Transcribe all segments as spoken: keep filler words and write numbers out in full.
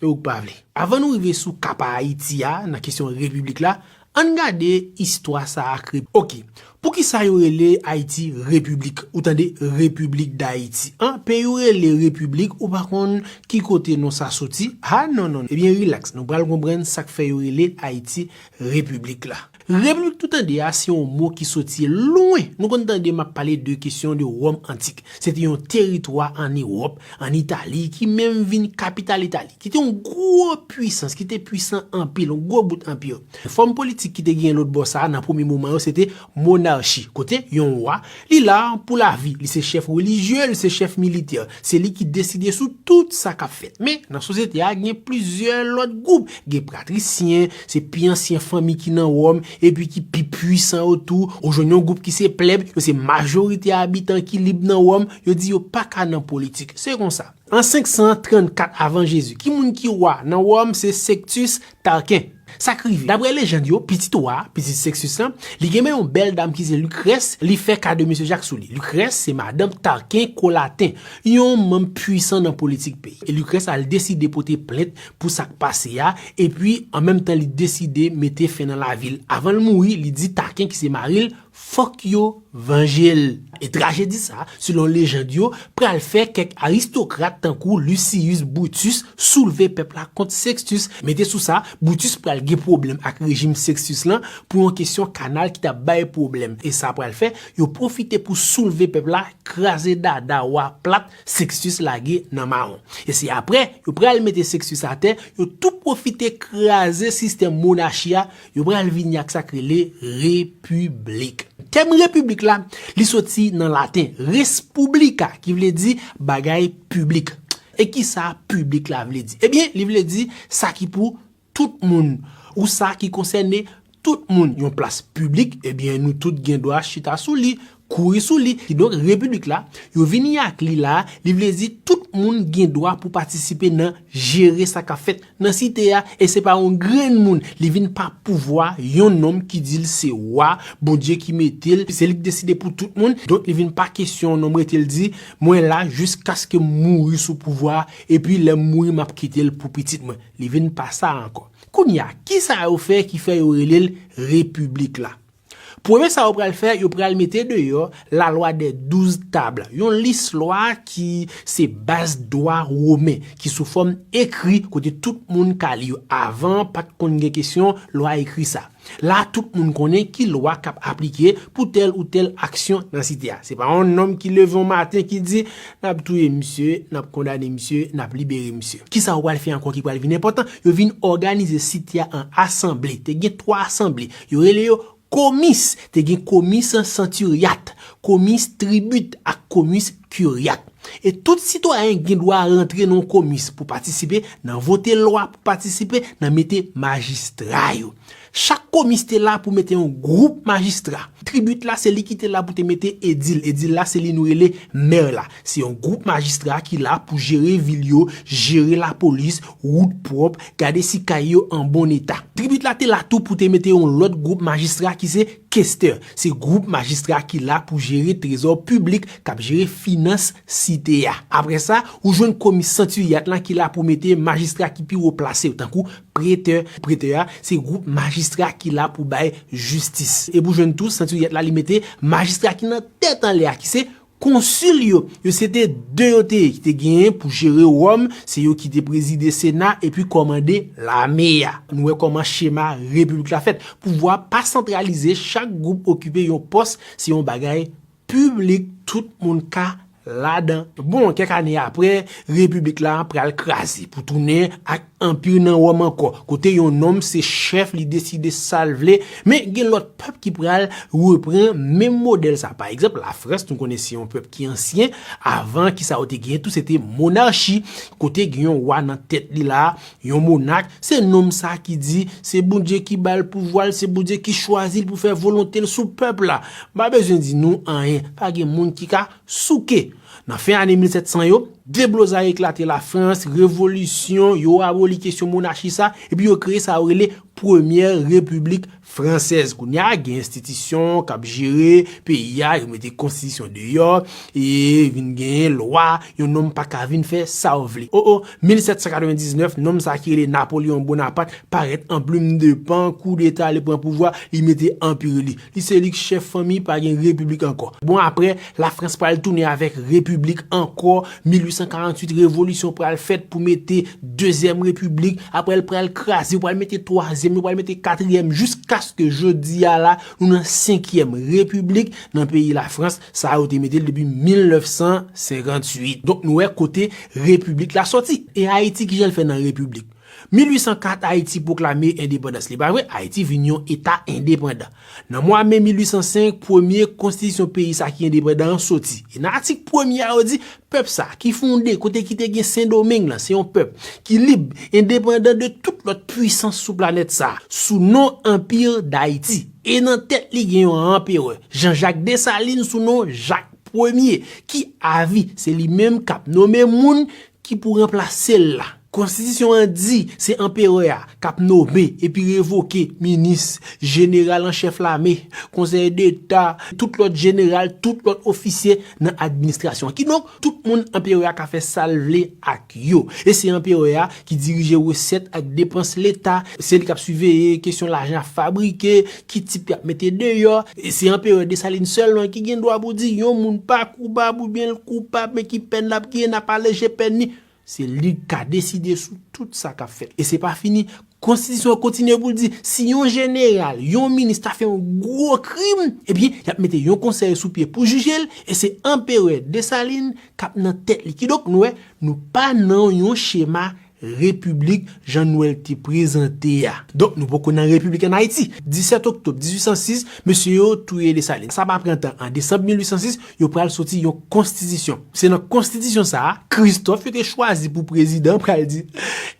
e ou k pa vle. Avan nou rive sou ka pa Ayiti a, nan kesyon repiblik la, ann gade istwa sa a ak rep-, oke, poukisa yo rele Ayiti repiblik? Ou tande Repiblik Dayiti. An, peyi w rele repiblik, ou pa konn ki kote non sa soti? Ha, non, non. Ebyen, rilaks, nou pral konprann sa k fè yo rele Ayiti repiblik la. Repiblik nou tande a, se yon mo ki soti lwen. Nou konn tande m ap pale de kesyon de Wòm antik. Se te yon teritwa ann Ewòp, ann Itali, ki menm vin kapital Itali, ki te yon gwo pwisans, ki te pwisan anpil, yon gwo bout anpil. Fòm politik ki te gen lòt bò sa a nan premye moman yo, se te monachi, kote yon wa, li la pou lavi, li se chèf relijye, li se chèf militè, se li ki deside sou tout sa k ap fèt. Men, nan sosyete a, gen plizyè lòt gwoup, gen patrisyen, se pi ansyen fanmi ki nan Wòm, epi ki pi pwisan yo tou. Ou jwenn yon gwoup ki se plèb, yo se majorite abitan ki lib nan Wòm, yo di yo pa ka nan politik. Se konsa. An senk san trannkat avan Jezi, ki moun ki wa nan Wòm? Se Sektis Tarken. Sa k rive? Daprè lejand yo, pitit wa a, pitit Sektis lan, li gen men yon bèl dam ki se Likrès, li fè ka de mesye Jak sou li. Likrès se madanm Tarken Kolaten, yon manm pwisan nan politik peyi. E Likrès al deside pote plent pou sa k pase a, epi an menm tan li deside mete fen nan lavi l. Avan l mouri, li di Tarken ki se mari l, fòk yo vanje l. E trajedi sa, selon lejand yo, pral fè kèk aristokrat tankou Lucius Brutus soulve pèp la kont Sektis. Mete sou sa, Brutus pral gen pwoblèm ak rejim Sektis lan pou yon kesyon kanal ki t ap bay pwoblèm. E sa pral fè, yo pwofite pou soulve pèp la, kraze dada wa plat, Seksis lage nan mawon. E se apre, yo pral mete Seksis atè, yo tou pwofite kraze sistèm monachi a, yo pral vini ak sa k rele repiblik. Tèm repiblik la, li soti nan laten res publica, ki vle di bagay piblik. E kisa piblik la vle di? Ebyen, li vle di sa ki pou tout moun, ou sa ki konsène tout moun. Yon plas piblik, ebyen, nou tout gen dwa chita sou li, kouri sou li. Kidonk, repiblik la, yo vini ak li la, li vle di tout moun gen dwa pou patisipe nan jere sa k ap fèt nan site a, e se pa yon grenn moun, li vin pa pouvwa yon nonm ki di l se wa, Bondye ki mete l, se li k deside pou tout moun. Donk, li vin pa kesyon yon nonm rete l di, mwen la jiskaske m mouri sou pouvwa a, epi lè m mouri, m ap kite l pou pitit mwen. Li vin pa sa ankò. Kounye a, kisa yo fè ki fè yo rele l repiblik la? Premye sa yo pral fè, yo pral mete deyò lalwa dè douz tab, yon lis lwa ki se baz dwa women, ki sou fòm ekri kote tout moun ka li yo. Avan, pa t konn gen kesyon lwa ekri sa. La, tout moun konnen ki lwa k ap aplike pou tèl ou tèl aksyon nan site a. Se pa yon nonm ki leve yon maten ki di, n ap touye misye, n ap kondane misye, n ap libere misye. Kisa yo pral fè ankò ki pral vin enpòtan? Yo vin òganize site a an asanble. Te gen twa asanble. Yo rele yo komis. Te gen komis santiryat, komis tribit ak komis kiryat. E tout sitwayen gen dwa rantre nan yon komis pou patisipe nan vote lwa, pou patisipe nan mete majistra yo. Chak komis te la pou mete yon gwoup majistra. Tribit la, se li ki te la pou te mete edil. Edil la, se li nou rele mè la. Se yon gwoup majistra ki la pou jere vil yo, jere lapolis, wout pwòp, gade si kay yo an bon eta. Tribit la te la tou pou te mete yon lòt gwoup majistra ki se kestè. Se gwoup majistra ki la pou jere trezò piblik, k ap jere finans site a. Apre sa, ou jwenn komis santiryat lan ki la pou mete majistra ki pi wo plase yo, tankou pretè. Pretè a, se gwoup majistra ki la pou bay jistis. E pou jwenn tou, santiryat la, li mete majistra ki nan tèt anlè a, ki se konsil yo. Yo se te de yo te ye ki te genyen pou jere Wòm, se yo ki te prezide Sena epi kòmande lame a. Nou wè kòman chema repiblik la fèt. Pouvwa pa santralize, chak gwoup okipe yon pòs, se yon bagay piblik, tout moun ka ladan. Bon, kèk ane apre, repiblik la pral kraze pou tounen ak anpi nan Wòm ankò, kote yon nonm se chèf, li deside sa l vle, men gen lòt pèp ki pral repran menm modèl sa. Pa egzanp, Lafrans, nou konnen se yon pèp ki ansyen, avan ki sa yo te genyen tou, se te monachi, kote gen yon wa nan tèt li la, yon monak, se nonm sa ki di, se Bondye ki ba l pouvwa l, se Bondye ki chwazi l pou fè volonte l sou pèp la. M pa bezwen di nou anyen, pa gen moun ki ka souke. Nan fen ane mil sèt san yo, deblozay eklate Lafrans, revolisyon, yo aboli kesyon monachi sa, epi yo kreye sa yo rele Premyè Repiblik Fransèz. Kounye a, gen enstitisyon k ap jere peyi a, yo mete konstitisyon deyò, e vin gen lwa, yon nonm pa ka vin fè sa w vle. O, o, mil sèt san katrevendiznèf, nonm sa ki rele Napoleon Bonaparte parèt an plim de pan, koudeta, li pran pouvwa, li mete anpir li. Li se li k chèf fanmi, pa gen repiblik ankò. Bon, apre, Lafrans pral tounen avèk repiblik ankò. Mil uit san karanntuit, revolisyon pral fèt pou mete dezyèm repiblik. Apre, l pral kraze, yo pral mete twazyèm, yo pral mete katriyèm, jiskaske jodi a la, nou nan senkyèm repiblik nan peyi Lafrans. Sa a, yo te mete l depi mil nèf san senkantuit. Donk, nou wè kote repiblik la sòti. E Ayiti, kijan l fè nan repiblik? Mil uit san kat, Ayiti pwoklame endepandans li, pa vre? Ayiti vin yon eta endepandan. Nan mwa me mil uit san senk, premye konstitisyon peyi sa ki endepandan an soti. E nan atik premye a, yo di, pèp sa ki fonde kote ki te gen Sendomeng lan, se yon pèp ki lib, endepandan de tout lòt pwisans sou planèt sa, sou non Anpi Dayiti. E nan tèt li gen yon anperè, Jean-Jacques Dessalines, sou non Jak Premye, ki avi, se li menm k ap nonmen moun ki pou ranplase l la. Konstitisyon an di se anperè a k ap nonmen epi revoke minis, jeneral an chèf lame, konsèy deta, tout lòt jeneral, tout lòt ofisye nan administrasyon an. Kidonk, tout moun anperè a ka fè sa l vle ak yo. E se anperè a ki dirije resèt ak depans leta, se li k ap siveye kesyon lajan ap fabrike, ki tip y ap mete deyò. E se anperè Desalin sèlman ki gen dwa pou di yon moun pa koupab oubyen l koupab, men ki pèn l ap genyen, n ap aleje pèn li. Se li k ka deside sou tout sa k ap fèt. E se pa fini. Konstitisyon an kontinye pou l di, si yon jeneral, yon minis ta fè yon gwo krim, ebyen, y ap mete yon konsèy sou pye pou jije l, e se anperè Desalin k ap nan tèt li. Kidonk, nou wè, nou pa nan yon chema repiblik jan nou wè l te prezante a. Donk, nou poko nan repiblik ann Ayiti. Disèt oktòb dizuit san sis, mesye yo touye Desalin. Sa pa pran tan. An desanm mil uit san sis, yo pral soti yon konstitisyon. Se nan konstitisyon sa a, Kristòf yo te chwazi pou prezidan pral di,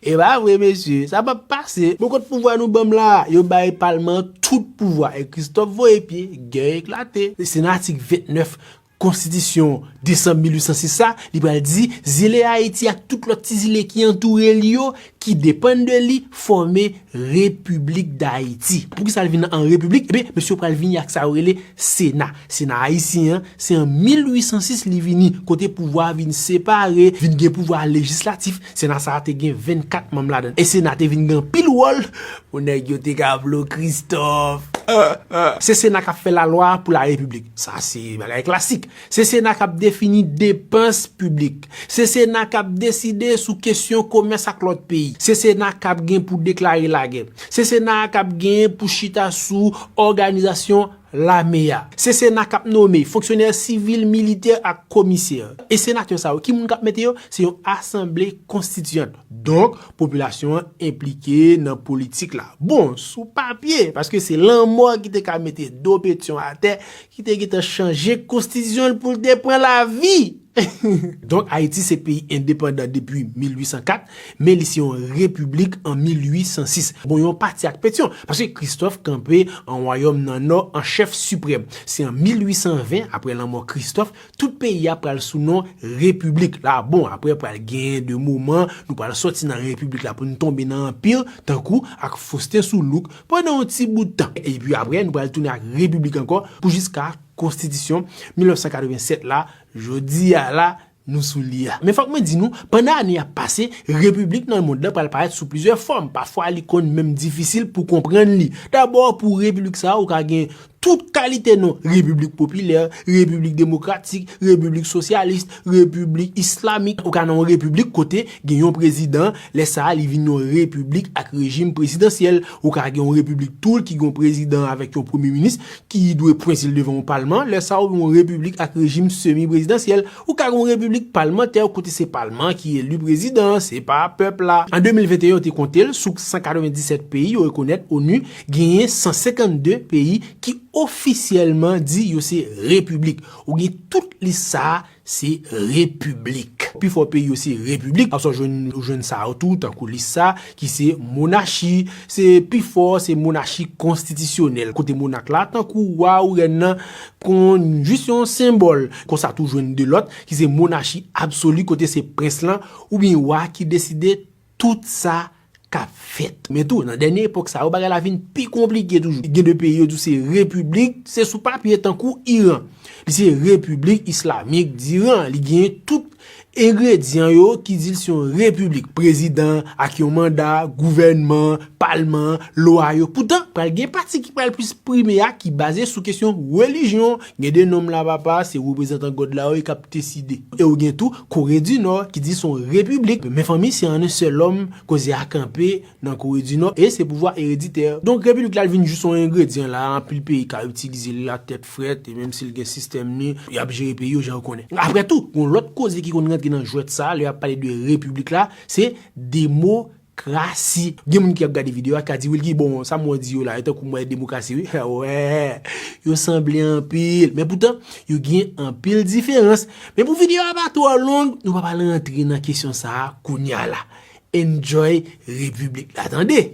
e pa vre, mesye, sa p ap pase. Bon, kot pouvwa nou ban m la a? Yo bay palman an tout pouvwa. E Kristòf voye pye, gè eklate. Se nan atik vennèf konstitisyon desanm mil uit san sis sa, li pral di, zile Ayiti ak tout lòt ti zile ki antoure l yo, ki depann de li, fòme Repiblik Dayiti. Poukisa l vin an repiblik? Ebyen, mesye yo pral vini ak sa yo rele Sena. Sena ayisyen an, se an mil uit san sis li vini, kote pouvwa a vin separe, vin gen pouvwa lejislatif. Sena sa a te gen vennkat manm ladan l. E Sena te vin gen anpil wòl pou nèg yo te ka vle Kristòf. Se Sena k ap fè lalwa pou la repiblik. Sa se bagay klasik. Se Sena k ap defini depans piblik. Se Sena k ap deside sou kesyon komès ak lòt peyi. Se Sena k ap gen pou deklare lagè. Se Sena a k ap gen pou chita sou òganizasyon lame a. Se Sena k ap nonmen fonksyonè sivil, militè ak komisè. E senatè sa yo, ki moun k ap mete yo? Se yon asanble konstitiyant. Donk, popilasyon an enplike nan politik la. Bon, sou papye, paske se lanmò ki te ka mete do Petyon atè, ki te gentan chanje konstitisyon l pou l te pran lavi. Donk, Ayiti se peyi endepandan depi mil uit san kat, men li se yon repiblik an mil uit san sis. Bon, yon pati ak Petyon, paske Kristòf kanpe an wayòm nan nò an chèf siprèm. Se an mil uit san ven, apre lanmò Kristòf, tout peyi a pral sou non repiblik. La, bon, apre pral gen de moman, nou pral sòti nan repiblik la pou nou tonbe nan anpi, tankou ak Faustin Soulouque, pandan yon ti bout tan. Epi apre, nou pral tounen ak repiblik ankò pou jiska konstitisyon mil nèf san katreven sèt la, jodi a la, nou sou li a. Men fòk mwen di nou, pandan ane ap pase, repiblik nan mond lan pral parèt sou plizyè fòm. Pafwa, li konn menm difisil pou konprann li. Dabò, pou repiblik sa a, ou ka gen tout kalite non, repiblik popilè, repiblik demokratik, repiblik sosyalis, repiblik islamik. Ou ka nan yon repiblik kote gen yon prezidan, lè sa a, li vin yon repiblik ak rejim prezidansyèl. Ou ka gen yon repiblik tou ki gen yon prezidan avèk yon premye minis ki dwe pwenti l devan yon palman. Lè sa a, ou gen yon repiblik ak rejim semi prezidansyèl. Ou ka gen yon repiblik palmantè kote se palman ki eli prezidan, se pa pèp la. An de mil venteyen, yo te konte l, sou san katrevenndisèt peyi yo rekonèt, onu, genyen san senkannde peyi ki ofisyèlman di yo se repiblik. Ou gen tout lis sa a, se repiblik. Pifò peyi yo se repiblik, apre sa w jwenn, ou jwenn sa yo tou, tankou lis sa, ki se monachi, se pifò, se monachi konstitisyonèl, kote monak la, tankou wa ou rèn nan, kon jis yon senbòl. Konsa tou jwenn de lòt, ki se monachi absoli, kote se prens lan, oubyen wa ki deside tout sa k ap fèt. Men tou, nan dènye epòk sa yo, bagay la vin pi konplike toujou. Gen de peyi yo di w se repiblik, se sou papye tankou Iran. Li se repiblik islamik d'Iran. Li gen tout engredyan yo ki di l se yon repiblik. Prezidan ak yon manda, gouvènman, palman, lwa yo. Poutan, pral gen pati ki pral plis prime a ki baze sou kesyon relijyon. Gen de nonm la papa, se reprezantan God la yo e k ap deside. E ou gen tou Kore di Nò ki di se yon repiblik. Men fanmi, se an en sèl òm koze a kanpe nan Kore di Nò, e se pouvwa ereditè. Donk, repiblik la vin jis yon engredyan la, anpil peyi ka itilize l la tèt frèt, e menm si l gen sistèm li, y ap jere peyi yo jan yo konnen. Apre tou, yon lòt koze ki konn rantre nan jwèt sa, lè y ap pale de repiblik la, se demokrasi. Gen moun ki ap gade videyo a, ka di, Wilky, bon, sa m wè w di yo la, e tankou m wè demokrasi, wi. Wè, yo sanble anpil, men poutan, yo gen anpil diferans. Men pou videyo a pa twò long, nou pa pral rantre nan kesyon sa a kounye a la. Enjoy repiblik la, tande!